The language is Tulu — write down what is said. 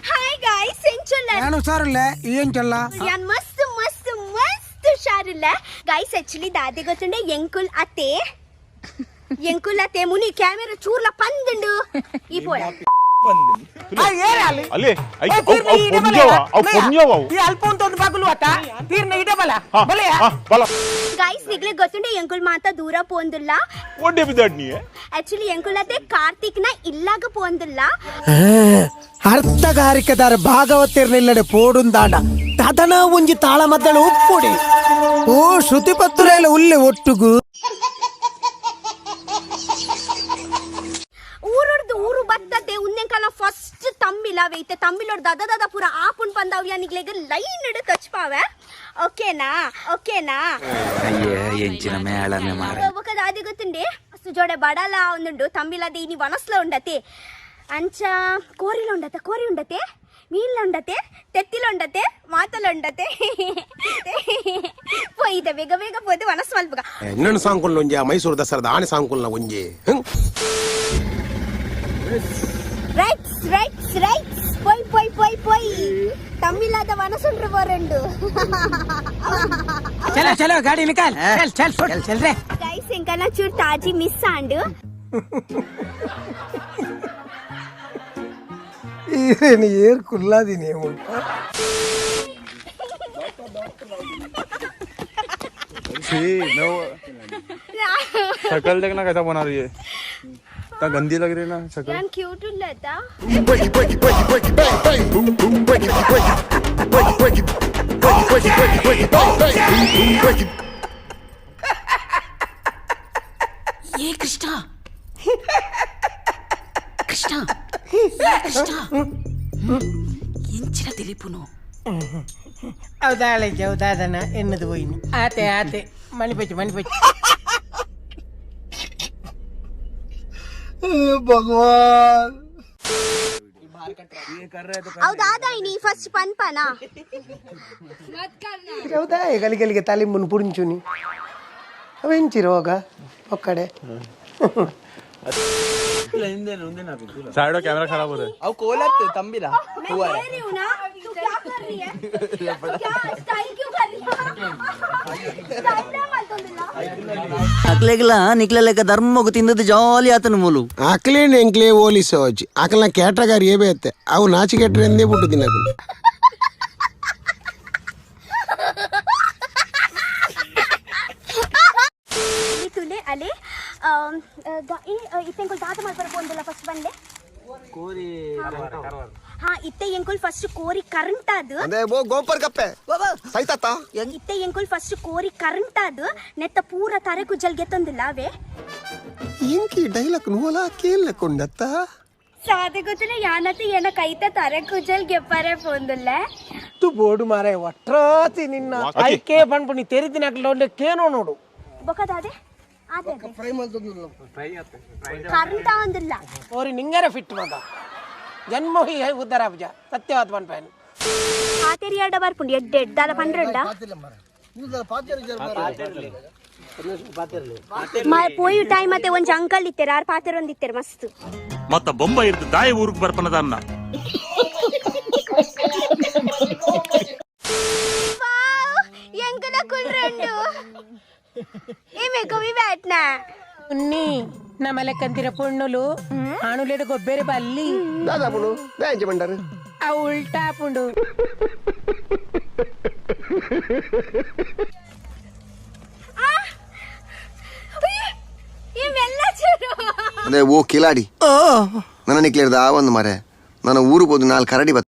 Hi guys, ಎಂಚೊಲ್ಲ? ನಾನು ಹುಷಾರಿಲ್ಲ, ಏನ್ ಚೊಲ್ಲ? ಯಾನ್ ಮಸ್ತ್ ಮಸ್ತ್ ಮಸ್ತ್ ಹುಷಾರಿಲ್ಲ. ಗಾಯ್ಸ್, ಆಕ್ಚುಲಿ ದಾದೆ ಗೊತ್ತುಂಡೆ, ಎಂಕುಲ್ ಅತ್ತೆ, ಎಂಕುಲ್ ಅತ್ತೆ ಮುನಿ ಕ್ಯಾಮೆರಾ ಚೂರ್ಲ ಪಂದುಂಡು ಈ ಪೋಯ. ಅಲ್ಲಿ ಅವು ಪೊಂಜವ, ಅವು ಪೊಂಜವ ಅವು. ಈ ಅಲ್ಪ ಒಂದು ಬಗಲು ಅತ್ತ ತೀರ್ನ ಇಡಬಲ. ಹಾ, ಹಾ, ಬಲ. ಗಾಯ್ಸ್, ನಿಗ್ಲೆ ಗೊತ್ತುಂಡೆ, ಎಂಕುಲ್ ಮಾತ ದೂರ ಪೋಂದುಲ್ಲ. ಒಡ್ಡೆ ಬಿದ್ದಾಡ್ ನೀ. ಆಕ್ಚುಲಿ ಎಂಕುಲ್ ಅತ್ತೆ ಕಾರ್ತಿಕ್ ನ ಇಲ್ಲಾಗ ಪೋಂದುಲ್ಲ. ಅರ್ಥಗಾರಿಕೆದಾರ ಭಾಗವತಿರ್ನಿಲ್ಲಡೆ ಪೋಡುಂದಾಂಡ ತದನ ಒಂಜಿ ತಾಳಮದ್ದಳು ಉಪ್ಪುಡಿ ಓ ಶ್ರುತಿ ಪತ್ತುರೇಲ ಉಲ್ಲೆ ಒಟ್ಟುಗು. ಊರುಡ್ದು ಊರು ಬತ್ತತೆ ಉನ್ನೆಂಕಲ ಫಸ್ಟ್ ತಮ್ಮಿಲ ವೈತೆ ತಮ್ಮಿಲೋಡ್ ದದ ದದ ಪೂರ ಆಪುನ್ ಪಂದವ್ ನಿಗ್ಲೆಗ್ ಲೈನ್ ಇಡು ತಚ್ಪಾವೆ, ಓಕೆನಾ? ಓಕೆನಾ? ಅಯ್ಯೇ, ಎಂಚಿನ ಮೇಳನೆ ಮಾರ. ఒక దాది ಗೊತ್ತುಂಡೆ, ಸುಜೋಡೆ ಬಡಲ ಒಂದುಂಡು ತಮ್ಮಿಲದ ಇನಿ ವನಸ್ಲ ಉಂಡತೆ, ಅಂಚ ಕೋರಿಲ ಉಂಡತೆ, ಕೋರಿ ಉಂಡತೆ, ಮೀನ್ಲ ಉಂಡತೆ, ತೆತ್ತಿಲ ಉಂಡತೆ, ಮಾತಲ ಉಂಡತೆ. ಪೋಯಿದೆ ಬೇಗ ಬೇಗ ಪೋದು ವನಸ್ ಮಲ್ಪಗ. ಇನ್ನೊಂದು ಸಾಂಗ್ ಒಂಜಿ ಮೈಸೂರು ದಸರಾದ ಆನೆ ಸಾಂಗ್ ಒಂಜಿ. ರೈಟ್ಸ್ ರೈಟ್ಸ್ ರೈಟ್ಸ್, ಪೊಯ್ ಪೊಯ್ ಪೊಯ್ ಪೊಯ್, ತಮ್ಮಿಲಾದ ವನಸುಂಡ್ರು ಬೋರಂಡು. ಚಲೋ ಚಲೋ, ಗಾಡಿ ನಿಕಾಲ್, ಚಲ್ ಚಲ್ ಚಲ್ ಚಲ್ ರೇ. ಗೈಸ್, ಎಂಕನ ಚೂರ್ ತಾಜಿ ಮಿಸ್ ಆಂಡು. ಏನು ಏರ್ ಕುಲ್ಲಾದಿನಿ. छी, मैं वो शक्ल देखना कैसा बना रही है, इतना गंदी लग रही है ना शक्ल. ನಾನು cute ಉಳ್ಳತಾ? Break it, break it, break it, break it, break it, break it, break it, break it, break it, break it. ಏ ಕೃಷ್ಣ, ಕೃಷ್ಣ, ಏ ಕೃಷ್ಣ, ಎಂಚಿನ ತಿಳಿಪುನು? ಹೌದಾಳೆ ಚೌದಾದನ ಎನ್ನದು ಹೋಯಿನಿ ಆತೆ ಆತೆ ಮಣಿಪಚ್ಚು ಮಣಿಪಚ್ಚು. ಹೌದಾದ ಇನಿ ಫಸ್ಟ್ ಪನ್ಪನಾ? ಹೌದಾ, ಗಲಿಗಲಿಗೆ ತಾಲಿಂಬುನ್ ಪುಡಿಂಚುನಿ ಅವೆಂಚಿರೋಗ ಒಕ್ಕಡೆ. साइड कैमरा खराब हो रहा है. ಅವು ಕೋಲತ್ತು ತಂಬಿಲ. मैं बोल रही हूँ ना, तू क्या कर रही है? तू क्या स्टाइल क्यों कर रही है? स्टाइल ना ಮಲ್ತೊಂದಿಲ್ಲ. ಅಕ್ಲೆಗ್ಲ ನಿಕ್ಲೆ ಲೆಕ್ಕ ಧರ್ಮಗು ತಿಂದದ್ದು ಜಾಲಿ ಆತನು ಮೂಲು. ಆಕಲೇನು ಎಂಕ್ಲೇ ಓಲಿಸ ಹೋಜಿ ಆಕಲ್ನ ಕ್ಯಾಟಗಾರಿ ಏಬೆ ಅತ್ತೆ ಅವು ನಾಚಿಕೆಟ್ರೆ ಎಂದೇ ಬಿಟ್ಟು ದಿನಗಳು. ಈ ತುಲೆ ಅಲೆ ಇತ್ತೆ ಎಂಕುಲ್ ದಾದ ಮಲ್ಪರ ಪೋಂದಿಲ್ಲ ಫಸ್ಟ್ ಬಂದೆ. ಹಾ, ಇತ್ತೆ ಎಂಕುಲ್ ಫಸ್ಟ್ ಕೋರಿ ಕರೆಂಟ್ ಅದು. ಅದೇ ಓ ಗೋಪರ್ ಕಪ್ಪೆ ಸೈತಾತ. ಇತ್ತೆ ಎಂಕುಲ್ ಫಸ್ಟ್ ಕೋರಿ ಕರೆಂಟ್ ಅದು ನೆತ್ತ ಪೂರ ತರೆ ಕುಜ್ಜಲ್ ಗೆತ್ತೊಂದಿಲ್ಲ ಅವೇ. ಇಂಕಿ ಡೈಲಾಗ್ ನೂಲ ಕೇಳಕೊಂಡತ್ತ. ಸಾದೆ ಗೊತ್ತಿಲ್ಲ, ಯಾನತ್ತೆ ಏನ ಕೈತ ತರೆ ಕುಜ್ಜಲ್ ಗೆಪ್ಪರೆ ಪೋಂದಿಲ್ಲ. ತು ಬೋಡು ಮಾರೆ ಒಟ್ರಾತಿ ನಿನ್ನ ಐಕೆ ಪನ್ಪುನಿ ತೆರಿದಿನ ಅಕ್ಲ ಕೇನೋ ನೋಡು. ಬೊಕದಾದೆ ಆದೆ ಕರೆಂಟ್ ಅಂದಿಲ್ಲ. ಓರಿ ನಿಂಗರ ಫಿಟ್ ಮಗ ಜನ್ಮೋಹಿ ಉದ್ದಾರ ಪೂಜಾ ಸತ್ಯವಾದ ಪನ್ಪೇನು. ಪಾತೆರಿಯಾಡ ಬರ್ಪುಂಡು ಎಡ್ಡೆ ಎಡ್ದಾಲ ಪಂಡ್ರಂಡ ಪೋಯು ಟೈಮ್ ಮತ್ತೆ ಒಂಜಿ ಅಂಕಲ್ ಇತ್ತೆರ್, ಆರ್ ಪಾತೆರೊಂದಿತ್ತೆರ್ ಮಸ್ತ್. ಮತ್ತ ಬೊಂಬೈ ಇರ್ದು ದಾಯ ಊರಿಗೆ ಬರ್ಪನದನ್ನ. ವಾವ್, ಎಂಕಲ ಕುಲ್ರಂಡು ఏ ಮೇಕೋ ವಿ ಬ್ಯಾಟ್ನಾ. ಉನ್ನಿ ನಮಲೆ ಕಂತಿರ ಪೊಣ್ಣುಲು ಆಣುಲೆಡು ಗೊಬ್ಬೆರೆ ಬಲ್ಲಿ. ದಾದಾಪುನು ದಾಂಚೆ ಬಂಡಾರು. ಆ ಉಲ್ಟಾ ಪುಂಡು. ಈ ಮೆಲ್ಲ ಚೂರು. ಅದೇ ಓ ಕಿಲಾಡಿ, ನನ್ನ ನಿಕ್ಲೇರ್ದ ಆ ಒಂದು ಮರೆ ನನ್ನ ಊರು ಹೋದು ನಾಲ್ಕು ಕರಡಿ ಬತ್ತ.